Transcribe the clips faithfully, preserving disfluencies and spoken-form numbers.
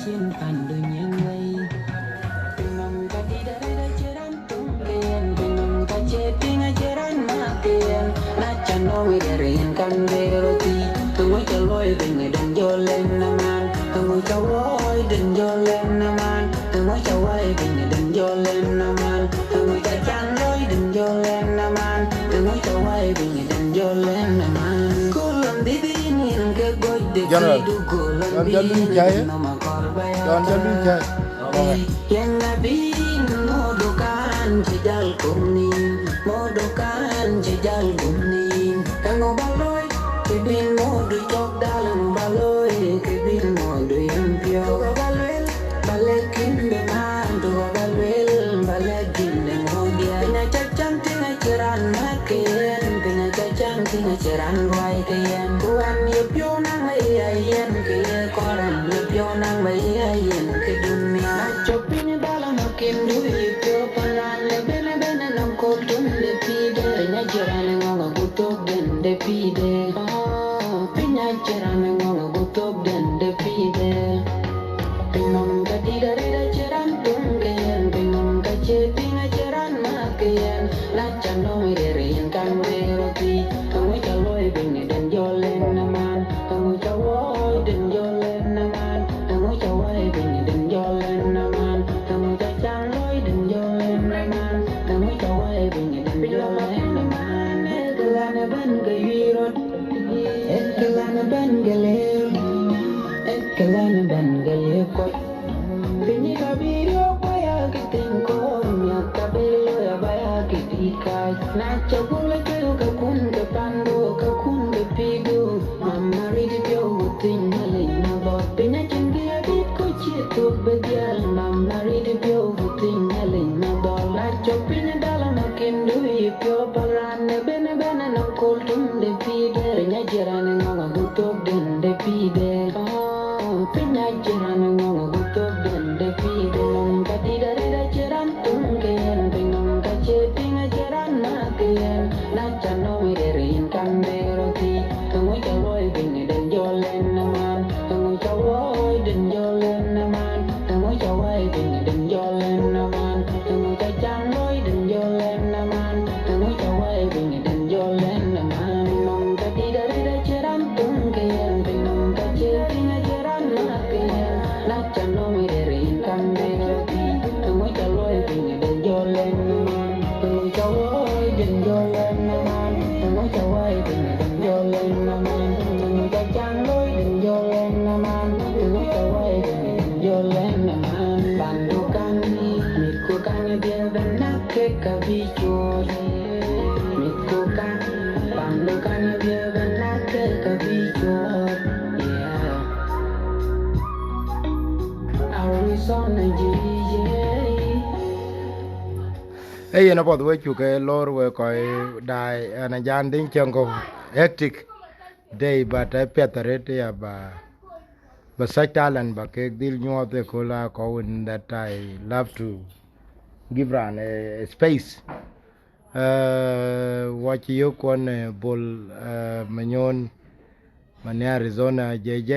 Cïn pandu nyin wei. Pinɔm ka dït arëët acï raan töŋ ke yen, pinɔm ka cie piŋ acï raan mak ke yen. Na ca nɔŋ rin kan be roti, eŋö ca luɔi piny den jɔl en aman, eŋö ca wuɔi den jɔl en aman, eŋö ca wai piny den jɔl en aman, eŋö ca can luɔi den jɔl en aman, eŋö ca wai piny den jɔl en aman. Kulon dït yin ke gɔc de General, kuidu kulon dït yin jai. Nɔm akɔr ba ya. Don jal du jai. Yen abï modu kan cï jal kum nïn, modu kan cï jal kum nïn. Eŋö ba looi, kë bïn modu cɔk dal, eŋö ba looi, kë bïn modu yem piɔ̈u. Duɔ̈k ba luel, ba lɛ̈k yïn bï man, duɔ̈k ba luel, ba lɛ̈k yïn eŋö diɛ̈. Piny aca cam tïŋ acï raan mat ke yen, piny aca cam tïŋ acï raan ruai ke yen. Ku ɣɛn ye piɔ̈u naŋ ba ye yen, ke ye kɔɔr ɣɛn ye piɔ̈u naŋ ba ye yen ke dunia. Na cɔk piny dal, anɔ̈k kindu ye piɔ̈u pan raan le ben, ben anɔŋ kol tun de pide. Piny acï raan ŋɔŋ agut thok den de pide. Oh, piny acï raan ŋɔŋ agut thok den de pide. Pinɔm ka dït arëët acï raan töŋ ke yen, pinɔm ka cie piŋ acï raan mak ke yen. Na ca nɔŋ rin kan be roti, eŋö ca luɔi piny den jɔl en aman, eŋö ca wuɔi den jɔl en aman, eŋö ca wai piny den jɔl en aman, eŋö ca can luɔi den jɔl en aman, eŋö ca wai piny den jɔl en aman. Ee kë ɣɛn ëbɛ̈n ke yuic rot, ee kë ɣɛn ëbɛ̈n ke leer, ee kë ɣɛn ëbɛ̈n ke leer kɔc. Piny ka bï riɔ̈k ba ya ke thïn kɔɔr, miäk ka bï looi aba ya ke dït kaac. Na ca guɔl ajuëc ke kun ke pandu, ke kun ke pïïrdu, mama rit piɔ̈u ku thïn Nhialic na bɔ̈. Piny acïn kë ya dït ku cï thok bï dhiɛl, mama rit piɔ̈u ku thïn Nhialic na bɔ̈. Na cɔk piny dal, anɔ̈k kindu ye piɔ̈u pan raan ëbɛ̈n, ben anɔŋ kol tun de pide. Piny acï raan ŋɔŋ agut thok den de pide. Oh, piny acï raan ŋɔŋ agut thok den de pide. Pinɔm ka dït arëët acï raan töŋ ke yen, pinɔm ka cie piŋ acï raan mak ke yen. Na ca nɔŋ rin kan be roti, eŋö ca luɔi piny den jɔl en aman, eŋö ca wuɔi den jɔl en aman, eŋö ca wai piny den jɔl en aman, eŋö ca can luɔi den jɔl en aman, eŋö ca wai piny den jɔl en aman. Pinɔm ka dït arëët acï raan töŋ ke yen, pinɔm ka cie piŋ acï raan mak ke yen. Na ca nɔŋ rin kan be roti, eŋö ca luɔi piny den jɔl en aman, eŋö ca wuɔi den jɔl en aman, eŋö ca wai piny den jɔl en aman, eŋö ca can luɔi den jɔl en aman, eŋö ca wai piny den jɔl en aman. Pandu kan, mit ku kan dhiëëth bï näk kek ka bï cuɔt. Mit ku kan, pandu kan dhiëëth bï näk kek ka bï cuɔt. Yeah. Arizona J J. Ee yen apath we cuk ke lor we kɔc daai, ɛn a jan dhïn cieŋ kɔ̈u hectic day, but apiɛth arëët ya ba, ba such talent ba kek dhil nyuɔɔth ëkööl aa kɔ̈u in that I love to give raan a, a space. Eh, wɔ cï yök kuɔn, eh, Bol, eh, Manyon, man ë Arizona, J J.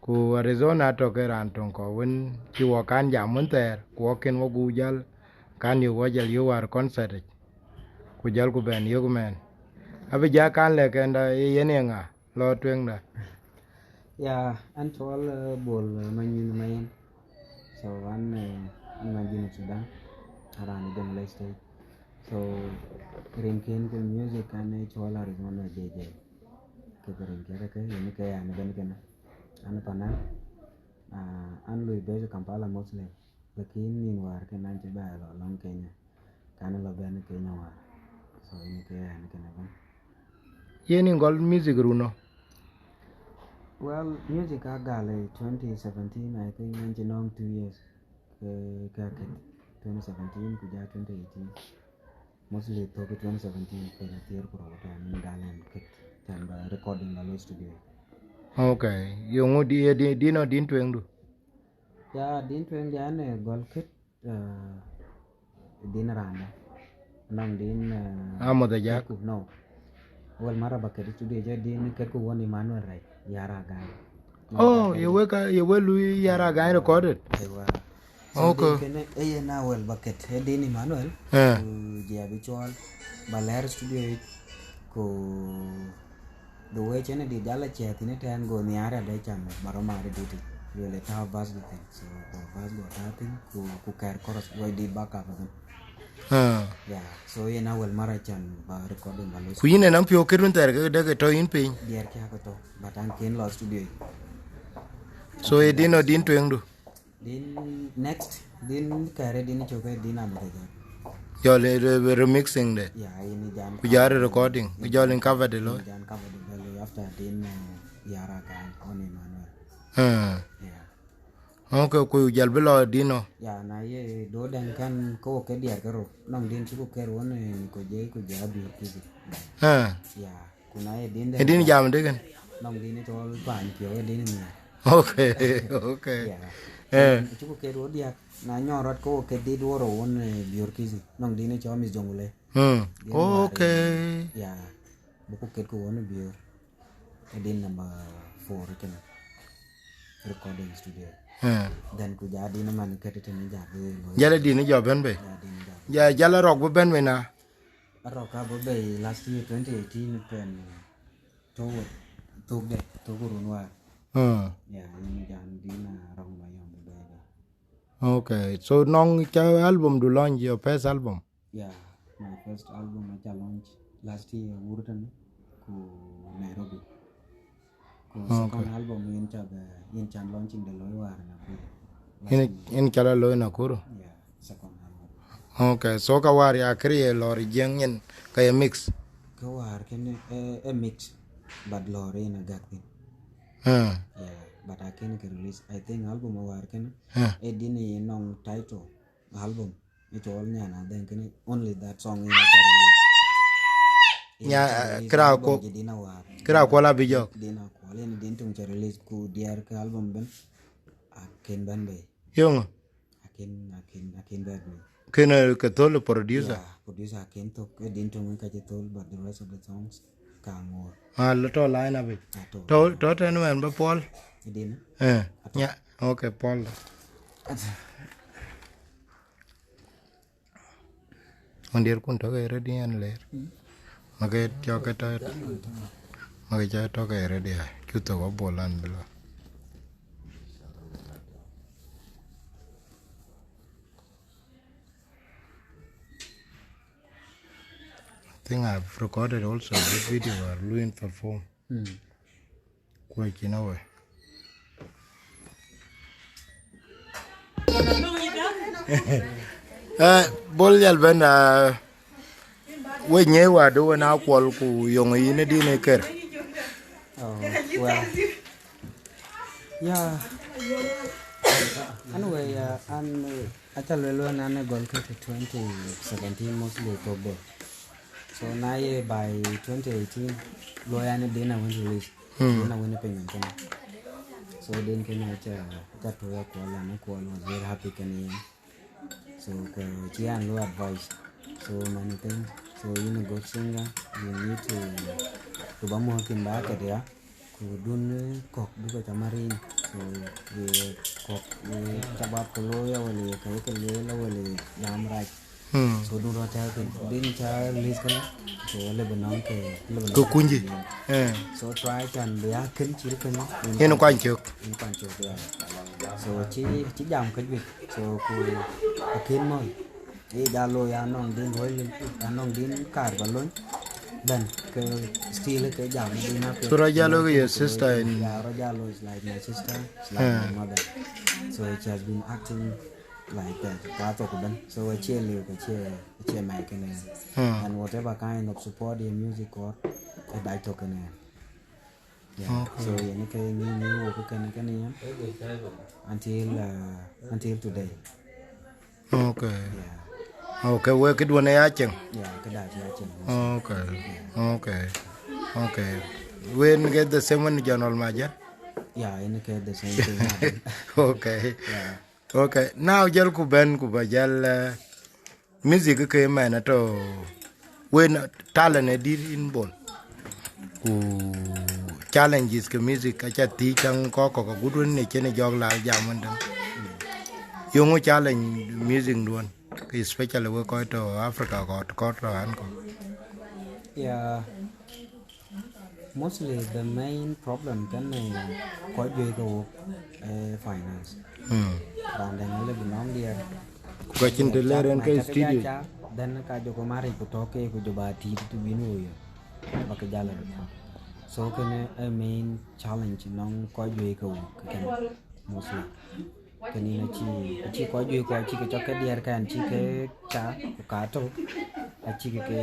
Ku Arizona tɔ̈ ke raan töŋ kɔ̈u wën cï wɔ kan jam wën thɛɛr, ku wɔ kën wɔ gup jäl, kan yök wɔ jäl yök wäär concert yic, ku jälku bɛn yök mɛn. Abï ja kan lɛ̈k ɛn da, ye yen ye ŋa, lɔ tueŋda? Ya, an cɔl, eh, Bol, eh, Manyin Mayen. So, an, eh, an man Junub Sudan, aran Jonglei State. So, rinken ke music an, eh, cɔl Arizona J J. Ke ke rinken ke, yen ke an ben kena. An panan, ah, an lui base Kampala mostly. Lakin nïn wäär kën an cï bɛ lɔ lɔŋ Kenya. Kan lɔ bɛn Kenya wäär. So, yen ke an kena ben. Yen in gɔl music runo? Well, music a gal, eh, twenty seventeen, I think, an cï nɔŋ two years. Ke, ke a kët twenty seventeen ku ja twenty eighteen. Mostly thök twenty seventeen, ke na thiër ku rou tɔ̈, min gal an kët, can ba recording la lo studio. Okay. Yo ŋu di, di, di no din tueŋdu? Ya, din tueŋ di an, eh, gɔl kët, eh, din randa. Nɔŋ din, eh, Amoth Ajak? Kët ku, no. Awel mara ba kët studio jɔ din kët ku won Emmanuel Rai, yara gal. Oh, ye wek a, ye wek lui yara gany recorded. Aiwa. So okay. Din kënë e yen Awel Baket, e din Emmanuel. Eh. Ku jia bi cɔl ba lɛɛr studio yic, ku the way cïn dit jal a ciɛɛth thïn ëtɛ̈ɛ̈n, go nhiaar adë can ba rɔt mat ë dit yic. Lueel ë tääu bass du thïn. So go bass go tääu thïn, ku, ku kɛɛr chorus, luɔi dit backup ëbën. Ah. Yeah, so yen Awel mara can ba recording ba looi. Ku yïn ë nɔm piɔ̈u kët wën thɛɛr ke dek ë tɔ̈ yïn piny? Diɛɛr kiak ë tɔ̈, but an kën lɔ studio yic. So ye din ɔ din tueŋdu? Din next, din kɛɛr din cök ë din amëth ë jam. Jɔl ë re-, remixing de. Yeah, yen ë jam. Ku jari recording, ku jɔl in cover de looi. Yen jam cover de bɛ looi after din, eh, yara gany on Emmanuel. Ah. Yeah. Okay, ku jal bï lɔ din ɔ. Ya, na ye do dɛn kan ko ke diɛɛr ke rou. Nɔŋ din cï ku ker won, eh, ni ko je ku ja bi kisi. Ah. Ya, ku na ye din dɛn. Din jam de kën? Nɔŋ din cɔl pany piɔ̈u ye din miɛr. Okay, okay. Ya. Eh. Cï ku ker wo diak, na nyɔn rɔt ko ke dit wo rou won, eh, bior kisi. Nɔŋ din cɔl mis jongule. Hmm. Din war. Okay. Ya. Buku ket ku won bior. Ë din number four kënë, recording studio. Eh. Then ku ja din man kët tënë ja bï looi. Jal din jɔ bɛ̈n bei. Ja din jɔ. Ja, jal rɔk bï bɛ̈n bei na? Rɔk ka bï bei last year twenty eighteen pen, uh, thok, thok de, thok run war. Hmm. Yeah, yen jan din, uh, rɔk ma yɔm bï bei. Okay, so nɔŋ ca album du launch, your first album? Yeah, my first album aca launch last year wurtën ku Nairobi. Ku okay. Second album yen ca bɛ, yen can launching de looi war Nakuru. Yen, yen ca la looi Nakuru? Yeah, second album. Okay, so ka war ya kër ye lɔɔr jiëŋ yen ka ye mix? Ka war kënë, eh, eh, mix, but lɔɔr yen agak thïn. Ah. Yeah, but akën ke release. I think album a war kënë, ah, eh, din ye nɔŋ title album. Ë cɔl Nyan Adhɛŋ kënë, only that song in aca release. Nya, kira album ko, jidin awar. Kira ko la bi jɔk. Din akuɔl, yen din tuŋ ca release ku diɛɛr ke album bɛ̈n. Akën bɛ̈n bei. Yöŋö? Akën, akën, akën bɛ̈n bei. Kënë ke thöl producer? Yeah, producer akën thök, ë din tuŋ ka cï thöl, but the rest of the songs ka ŋoot. Ah, lo tɔ line up. Ah, tɔ. Tɔ, tɔ tɛn mɛn ba Paul. Din? Eh, nya, okay, Paul. Wëndiɛ̈rkun tɔ̈ ke ready ɛn leer. Mm. Make cɔk ke tɔ̈, make cɔk tɔ̈ ke ready, ai. Cu thok abol an bï lɔ. I think I've recorded also this video where Luin perform. Mm. Kuɔc cïn awei. Eh, Bol jal bɛ̈n, ah, we nyei wadu wën akuɔl ku yöŋ yïn ë din ë kër. Oh, well. Yeah. Anyway, uh, an, uh, aca lueel wën an ë gɔl ke twenty seventeen mostly thok de. So na ye by twenty eighteen, luɔi an ë din awën release. Hmm. Din awën ë piny wën kënë. So din kënë aca, aca tuɔɔc akuɔl, an akuɔl was very happy kënë yen. So, ku cï an lo advice. So many things. So yïn a good singer, you need to, to ba mɔ̈ɔ̈th thïn ba kɛt ya. Ku dun, eh, kɔ̈k duka ca maric. So ye kɔ̈k, ye cabab ke looi awël, ye kë ke lueel awël, ye jam rac. Hmm. So dun rɔt tɛ̈ɛ̈u thïn. Ku din ca release kënë. So lëbï nɔŋ ke, lëbï nɔŋ ke kuny jï. Eh. So try can bï ya kën cït kënë. Yen kuany cök. Yen kuany cök, yeah. So cï, cï jam ke juëc. So ku akën mɔ̈l. Ë ja looi anɔŋ din ruɔ̈c lil, anɔŋ din kaar ba lony. Then ke still ke jam din apiɛth. So rɔt ja looi ke your sister in. Yeah, rɔt ja looi is like my sister, it's like my mother. So she has been acting like that. Ka thok ëbën. So acie liu, acie, acie mɛc kënë. Hmm. And whatever kind of support ye music or, ë dac thok kënë. Yeah. Okay. So yen ke ni, ni wo ke ken, ken yen. Until, uh, until today. Okay. Yeah. Okay, we kidwon ya ceng. Yeah, ke dat ya ceng. Okay. Yeah. Okay. Okay. Wen ke the same one General Major? Yeah, yen ke the same thing. Okay. Yeah. Okay. Now jal ku ben ku ba jal, uh, music ke mɛn ato wen talent e dir in Bol. Ku Challenges ke music aca thiëëc taŋ kɔ̈k kɔ̈k agut wën ë cïn ë jɔk la jam wën tën. Yöŋö challenge music duɔ̈n, ke especially wek kɔc tɔ̈ Africa kɔ̈k kɔ̈k tɔ̈ ɣän kɔ̈k? Yeah, mostly the main problem kënë kɔc juëc ke wok, eh, finance. Hmm. Raan dɛ̈ ŋa lëu bï nɔŋ diɛɛr. Ku ka cïn të lɛɛr en ke studio. Then ka jɔ ku maric ku tɔ̈ ke ku jɔ ba tïït të bïn woi, ba ke jal röt. So kënë a main challenge nɔŋ kɔc juëc ke wok kënë mostly. Kënë acï, acï kɔc juëc kɔc cï ke cɔk ke diɛɛr kɛn cï ke ca ku ka tök, acï ke, ke,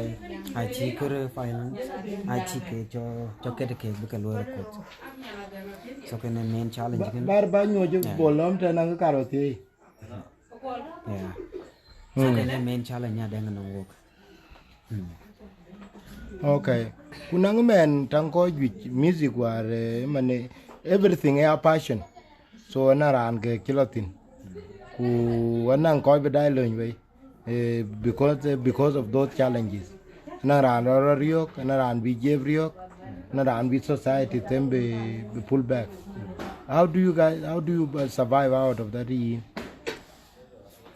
acï kërë finance, acï ke cɔ, cɔk ke ke bï ke luɔi record. So kënë main challenge kënë. Bar ba nyuɔc bol lɔm tɛn aŋë karɔ thiëi. Yeah. So kënë main challenge adɛŋ nɔŋ wok. Okay. Ku naŋ mɛn taŋ kɔc juëc music war, eh, mane everything a passion. So na raan ke cï lɔ thïn. Ku anaŋ kɔc bï dai löny wei, eh, because, eh, because of those challenges. Anaŋ raan rɔ rɔ riök, anaŋ raan bï jep riök, anaŋ raan bï society them bï, bï pull back. How do you guys, how do you, uh, survive out of that yïn?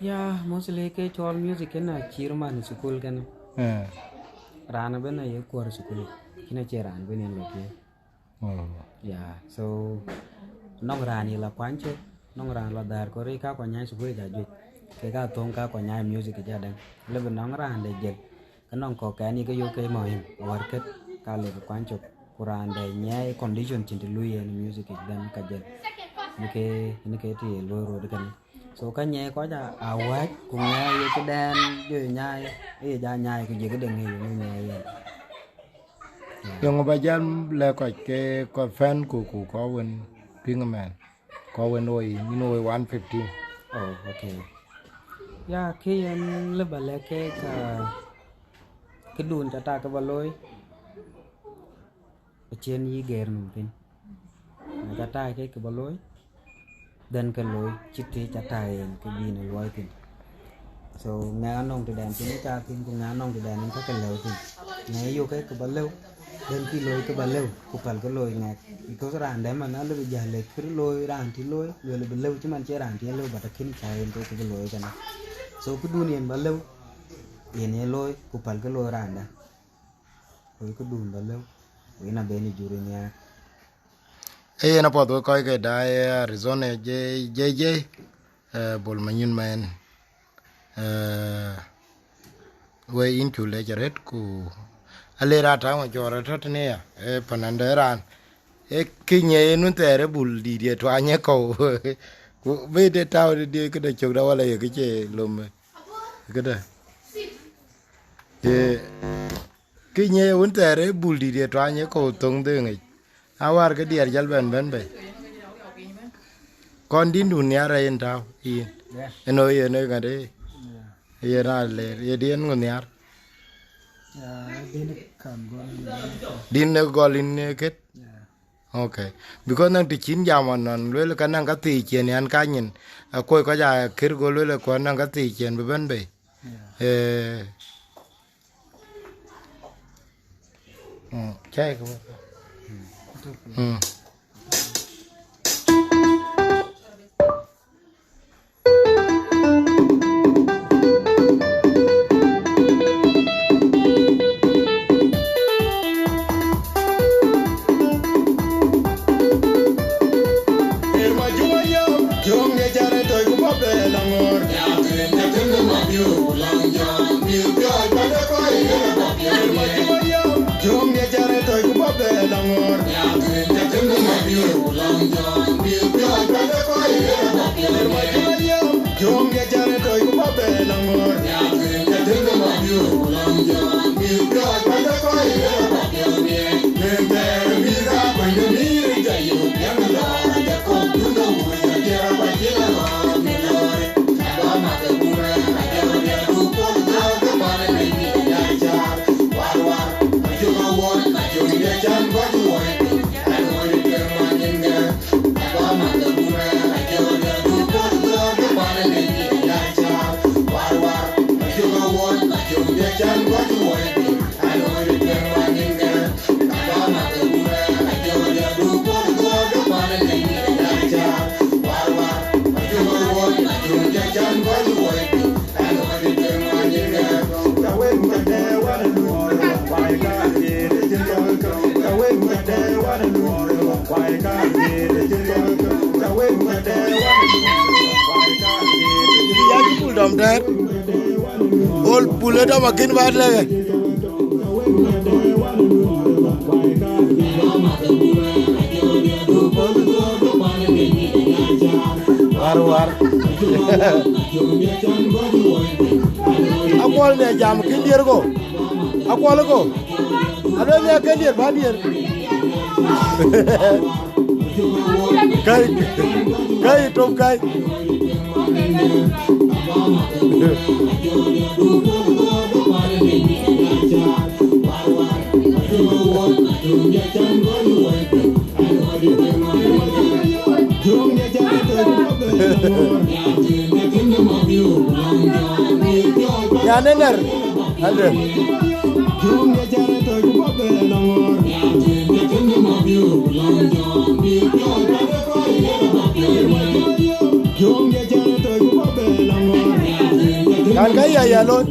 Yeah, mostly ke cɔl music kënë acï rɔt man school kënë. Eh. Raan ëbën aye kuɔr school, lakin acie raan ëbën yen lɔ thiëëc. Oh. Yeah, so nɔŋ raan ye la kuany cök, nɔŋ raan la dhäär kɔ̈r ka kɔc nyaai school ja juëc, ke ka thöŋ ka kɔc nyaai music ja dɛŋ. Lëu bï nɔŋ raan dɛ̈ jël. Ke nɔŋ kɔ̈k kɛn ye ke yök ke muhim, awär kët ka lëu bï kuany cök. Ku raan dɛ̈ nyaai condition cïn të lui yen music yic, then ka jël. Në ke, në ke të ye luɔi rot kënë. So ka nyaai kɔc a, a wääc, ku nyaai ye këdɛn jɔ nyaai, ye ja nyaai ku jɔ këdɛn ye nyaai yen. Yöŋö ba jal lɛ̈k kɔc ke kɔc fan ku, ku kɔc wën piŋ ëmɛn, kɔc wën woi, yïn woi one fifteen. Oh, okay. Ya, kë yen lëu ba lɛ̈k ke ka, këdun ca tak ke ba looi, acïn yï gɛɛr nɔm thïn. Na ca tak ke ke ba looi, then ke looi cït të ca tak yen ke bï në luɔi thïn. So ŋɛk anɔŋ tëdɛn cïn ë cath thïn, ku ŋɛk anɔŋ tëdɛn yen ka ke lëu thïn. Ŋɛk yök ke ke ba lëu, then kï looi ke ba lëu, ku päl ke looi ŋɛk. Because raan dɛ̈ man alëu bï jäl lëk kërë looi raan tï looi, lueel bï lëu cï man cie raan tï lëu, but akën ca yen ke ke bï looi kënë. So këdun yen ba lëu, yen ye looi, ku päl ke looi raan dɛ̈. Ku yï këdun ba lëu, ku yïn abën ë jur ë nhiaar. Ee yen apuɔth wek kɔc ke daai Arizona, J J, eh, Bol Manyun mɛn. Eh, we yïn cu lec arëët ku aler a taŋ cɔɔr atɔ̈ tënë ya, eh, panande raan. Ee kë nyiɛɛi yen wën thɛɛr ë bul dït ye tuany ë kɔ̈u. Ku bï de tau de diëë këde cök da wala ye kë cie lom këde. Ye kë nyiɛɛi wën thɛɛr ë bul dït ye tuany ë kɔ̈u thöŋ dhëëŋ yic. Awär ke diɛɛr jal bɛ̈n bɛ̈n bei. Kɔn dïndun nhiar ë yen tau yïn. Ënö yen ë ŋadë. Yen a ler ye diɛn ŋö nhiar. Dïn ë gɔl yïn ë kët. Okay. Because naŋ të cïn jam ɔnɔn lueel ka naŋ ka thii ciën yan ka nyin. Akuɔc kɔc a kër go lueel kuɔn naŋ ka thii ciën bï bɛ̈n bei. Eh. Mm, chai ko. Mm. Bï ya cï bul dɔm tɛ̈ɛ̈t. Ol bul ë dɔm akën bä lɛ̈kë. War, war. Akuɔl në jam kën dier go. Akuɔl go. Alo, nya ke dier ba dier. Kai, kai, tom kai. Nyan ë nɛr, ade. Kan ka ya ya looi.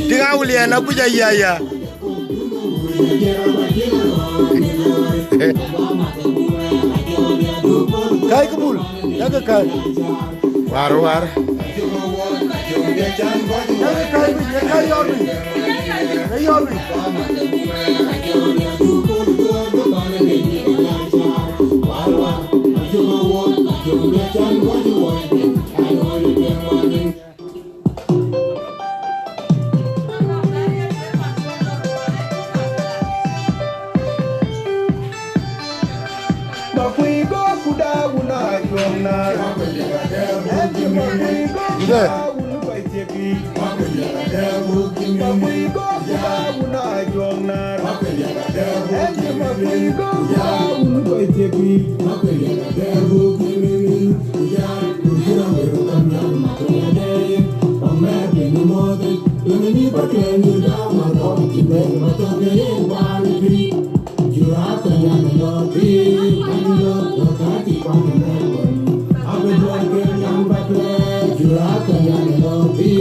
Tik awulian akuc ayaya. Kai kë bul, ya ke kai. War, war. Ya ke kai bï, ya kai yɔr bï. Ya yɔr bï.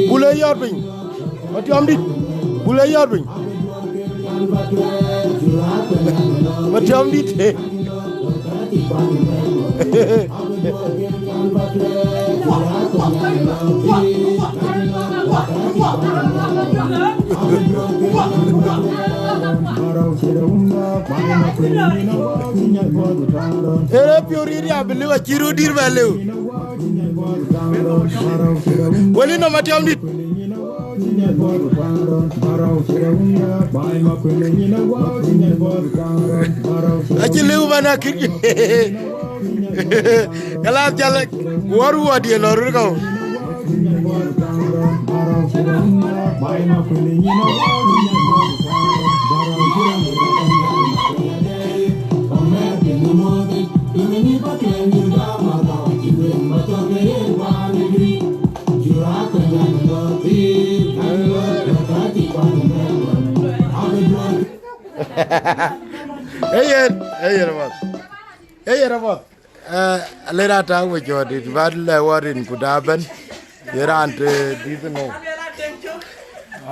Bul ë yɔt piny. Matiɔm dït. Bul ë yɔt piny. Matiɔm dït. Ere piöör yï riap bï lëu acï röt dït bɛ lëu. Wël inɔm atiɔm dït. Acï lëu man akït. Kalath jal, wär wuɔt yen lɔ röt kɔ̈u. Ee yen, ee yen apath. Ee yen apath. Eh, alëra tak we jɔt it, bä lɛ wä rin ku da bɛ̈n. Ye raan të dït nou.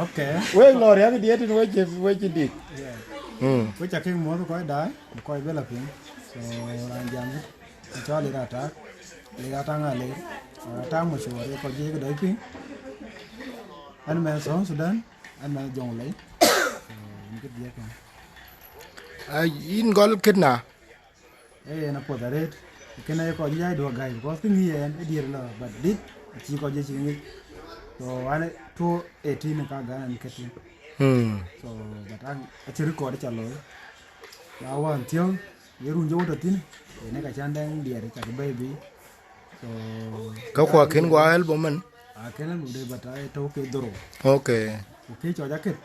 Okay. Wek lɔ riäk diet in wec, wec dït. Yeah. Mm. Wec akek muɔ̈th kɔc daai, kɔc bï lɔ piny. So, raan jam, cɔl alëra tak. Alëra tak ŋa le. Alëra tak mashwar, ye kɔc jiëk dɔc piny. Ɛn mɛn South Sudan, ɛn mɛn Jonglei. So, yïn kë diɛ̈k kën. Ah, yïn gɔl kët na. Ee, yen apuɔth arëët. Kënë ye kɔc juëc duɔ̈k gäi, because kë ŋic yen ë diëër lɔ, but dït acï kɔc juëc cï ŋic. So, an, two eighteen ka gan an kët thïn. Hmm. So, but an, acï record ca looi. Na wään thiɔ̈k, ye run jɔ wot thïn, yen ë ka can dɛŋ diɛɛr ca kë bɛ̈i bï. So, ka kuak kën guɔ album mën? A kën album de, but ai tɔ̈u ke dhorou. Okay. Ku kë cɔc akët,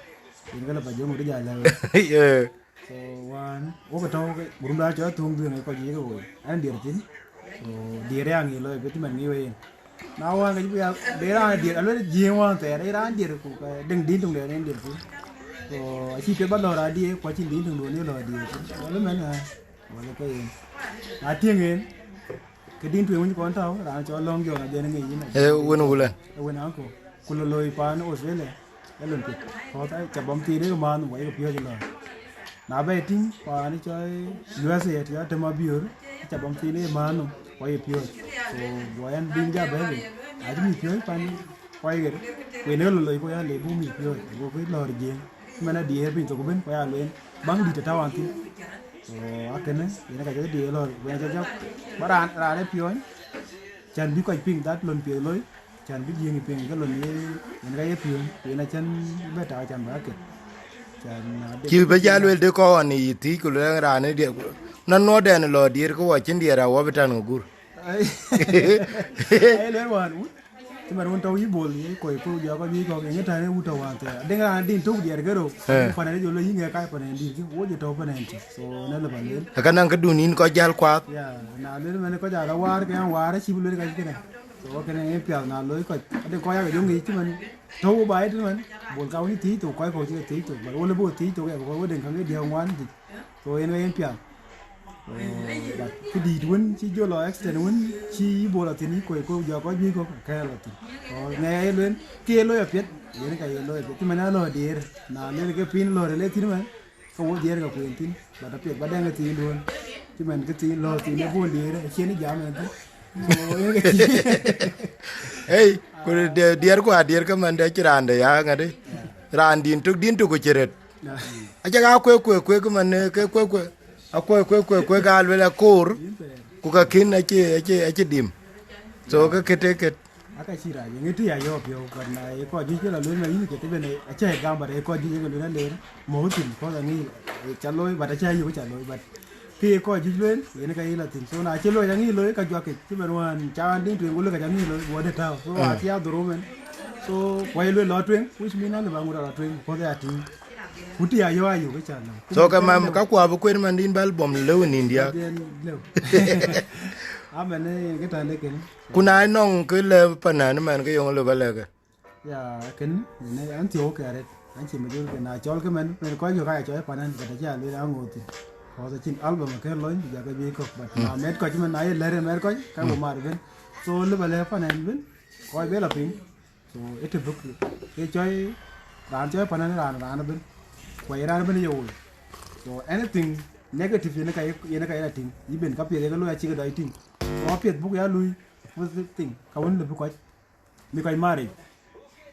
yen ke lɔ ba jɔ ŋot jal lɛ̈k. Yeah. So, wään, wok tɔ̈u ke, gurum da cɔl Thuŋ Dhuëëŋ ë kɔc yiëk woi. An diɛɛr thïn. So, diɛɛr ya ŋic lɔ, bï thïn man ŋic wei yen. Na wään ke cï bï ya, de raan diɛɛr, aluel jiëëŋ wään thɛɛr, ee raan diɛɛr ku, eh, dëŋ dïn töŋ de yen diɛɛr thïn. So, acï piɛth ba lɔ raan diɛɛr, ku acïn dïn töŋ duɔ̈n ye lɔ diɛɛr thïn. Wala mɛn, eh, wala ke yen. Na tiëŋ yen, ke dïn tueŋ winy kɔn tɔ̈u, raan cɔl Lɔ̈ŋ Jɔn ajɛn ŋic yïn. Eh, wën wulën. Eh, wën anko. Ku lɔ loi paan Australia. Ke lon piɛth. Kɔ̈th aca bɔm thiin ë maan, ku ayek piɔ̈ɔ̈c ë lɔ̈ɔ̈r. Na bɛ tïŋ, paan cɔl U S A, ya tëm abiöör, aca bɔm thiin ë maan, ku aye piɔ̈ɔ̈c. So, guɔ yɛn bïn ja bɛ̈ɛ̈i bei. Acï mïth piɔ̈ɔ̈c pan, ku ayek ɣer. Ku yen ë lɔ loi, ku ya le buk mïth piɔ̈ɔ̈c, gokï lɔ̈ɔ̈r Jiëëŋ. Cï man adiɛɛr piny thok ëbën, ku ya lueel, baŋ dït ë tɔ̈u wan thïn. So, akënë, yen ka jɔ diɛɛr lɔ̈ɔ̈r, ku yen ca jɔ, ba raan, raan ë piɔ̈ɔ̈ny, can bï kɔc piŋ that lon piɛth loi, can bï Jiëëŋ piŋ ke lon ye, yen ka ye piɔ̈ɔ̈ny, ku yen acän bɛ tak can bä ket. Can na de Cï bï ja lueel de kɔn yï thiëc, ku lueel raan ë diɛɛr, ku na nuɔɔdɛn lɔ diɛɛr, ke wɔ cïn diɛɛr awɔ bï tän ŋö gur. Ai, ai, lueel wään, wut. Cï man wun tɔ̈u yï bol, ye kɔc, kɔc jɔ kɔc juëc kɔ̈k, yen tän ë wut tɔ̈u wään thɛɛr. Adeŋ raan din tök diɛɛr ke rou, Eh. Panen jɔ lɔ yï ŋɛk kai panen dït kï, wo jɔ tɔ̈u panen tï. So, na lë ba lueel. Aka naŋ këdun yïn kɔc jäl kuaath. Ya, na lueel man kɔc ala waar, ke an waar, acï bï lueel ka cï kënë. So, kënë yen piath na loi kɔc. Adeŋ kɔc ake jɔ ŋic cï man, tɔ̈u ba ye tïn man, bol ka wun thiëc thok, kɔc kɔ̈k cï ke thiëc thok, but wo lë bï wo thiëc thok, ya, kɔc wo deŋ käŋ ke diäk ŋuan dït. So, yen ë yen piath. Oh, but këdït wën cï jɔ lɔ accident wën cï bol athïn, yï kɔc kɔ̈k jɔ kɔc juëc kɔ̈k, ke lɔ thïn. Oh, ŋɛ ye lueel, ke ye loi apiɛth, yen ka ye loi apiɛth. Cï man alɔ diɛɛr, na lueel ke piny lɔ rël ë thïn man, ke wo diɛɛr ka kueen thïn. But apiɛth, ba dɛŋ ë thiin duön. Cï man kë thiin lɔ thïn ë bol diɛɛr, acïn jam ë thïn. So, yen ka cï Hey, ku de diɛɛr ku adiɛɛr ke man de cï raan de ya ŋadï. Raan din tök, din tök ku cï rët. Aca ka kuek, kuek, kuek man, eh, ke kuek, kuek. Akuɔ̈c kuek, kuek, kuek, ka luel akoor, ku ka kïn acï, acï, acï dim. So, ke ket, ke ket. Aka cï rac, ŋit tï ya yɔ̈ɔ̈k piɔ̈u, but na ye kɔc juëc ke la luel na yïn ke tï ben, acä ye gam, but ye kɔc juëc ke luel aler, mɔ̈u thïn, kɔc aŋic, eh, ca looi, but acä yök ca looi, but ke ye kɔc juëc luel, yen ka ye la thïn. So, na cï looi aŋic looi, ka juak kec, cï ben wään, ca wään dïŋ tueŋ, ku lëk aca ŋic looi, guɔ de tääu. So, Ah. acie adhorou mɛn. So, ku aye luel lɔ tueŋ, which mean alë ba ŋut ala tueŋ, kɔc ya tïŋ. Ku tï ya yɔ̈ɔ̈k ayök, ke ca lɔ. So, ke mam, ka kuap bï kuet man din bä album lëu nin diäk. Diɛn lëu. Amɛn, eh, yen ke tande kënë. Ku na nɔŋ ke lɛ panan man ke yöŋ lëu bä lɛ̈kë. Ya, kënë, yen an thiɔ̈k ke arët. An cï majority na cɔl ke man, man kɔc yök aya cɔl panan, but acie aluel aŋoot thïn. Kɔc acïn album akën lony, ku jakë juëc kɔ̈k, but na mɛt kɔc man, na ye lɛ̈r ë mɛt kɔc, ka ku mar ëbën. So, lëu bä lɛ̈k panan ëbën, kɔc bë la piny. So, ë të buk, ke cɔi raan cɔi panan raan, raan ëbën. Ku aye raan ëbën ye woi. So, anything negative yen ka, yen ka yen a tïŋ. Even ka piɛth ye ke looi acï ke dɔc tïŋ. So, apiɛth buk ya lui positive thing. Ka wën lëu bï kɔc, bï kɔc maric.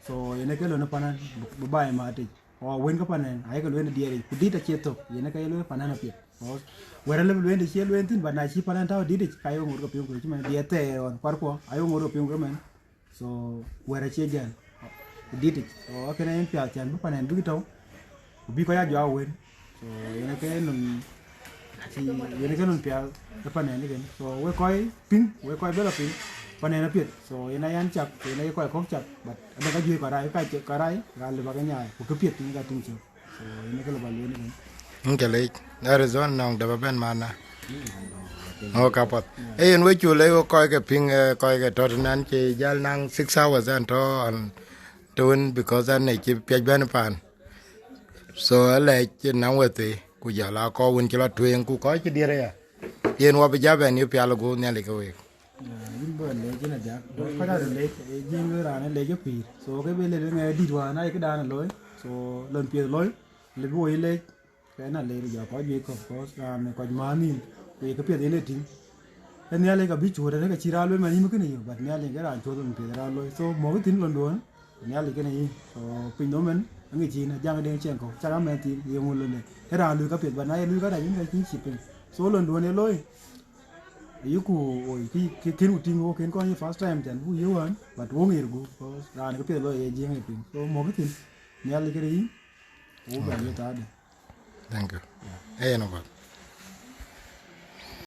So, yen ke lon panan, bï baai matic. O wën ke panan, aye ke lueel diɛɛric. Ku dit acie thok, yen ke ye lueel panan apiɛth. So, wɛ̈t alëu bï lueel de cie lueel thïn, but na cï panan tääu ditic, ka ye ŋot ke piŋ ku cï man diɛɛr thɛɛr ɣɔn, kuarkuɔ, aye ŋot ke piŋ ku man. So, wɛ̈t acie jɛn, ditic. So, akënë yen piath can bï panen bïk tɔ̈u, ku bï kɔc a juak wën. So, yen ke nun, aci, yen ke nun piath ë panen ëkën. So, wek kɔc piŋ, wek kɔc bï la piŋ, panen apiɛth. So, yen ayan cak, yen aye kɔc kɔ̈k cak, but adek ajuëc kɔc rac, ka cï kɔc rac, ka lëu bä ke nyaai, ku kë piɛth yen ka tïŋ cök. So, yen ke lëu bä lueel ëkën. Ŋ ke lec, Arizona nɔŋ dap abɛn mana. Ŋö ka path. Ee yen we cu lec we kɔc ke piŋ, eh, kɔc ke tɔ̈ tënɛn cï jäl naŋ six hours ɛn tɔ̈ an, të wën because an ëcï piac bɛ̈n paan. So, alɛc naŋ we thii, ku jɔl a kɔc wën cï lɔ tueŋ, ku kɔc cï diɛɛr aya. Yen wɔ bï ja bɛ̈n yï pial, ago Nhialic ke week. Ah, yïn bä lec yen adiäk. Kɔc aa lec, ee jiëŋ raan ë lec ë pïïr. So, ke bï lec ŋɛ dït wään, ayï këdan ë looi. So, lon piɛth looi, lëu bï woi lec. Ke na ler jɔ kɔc juëc kɔ̈k, kɔc raan ë kɔc määr nïïm, ku ye këpiɛth yen e tïŋ. Ke Nhialic ka bï cuöt arëk acï raan lueel man yïn kënë yök, but Nhialic ke raan cuöt man piɛth raan looi. So, mɔ̈kï thïn londuɔ̈n, Nhialic kënë yïn. So, piny nɔm en, aŋic yïn, ajaŋ deŋ ciɛɛŋ kɔ̈u, cak amɛn thïn, ye ŋö lënë. Ke raan luui ka piɛth, but na ye luui ka rac, yïn ka cïn cï piny. So, londuɔ̈n ye looi, ayïku woi, kë, kë, kën ku tïŋ wo, kën kɔn ye first time tɛ̈n, ku ye wään, but wo ŋiɛr gup, because raan këpiɛth looi ye jiëŋ ye piny. So, mɔ̈kï thïn, Nhialic kënë yïn, wo bɛ ye thaade. Thank you. Ee yen apath.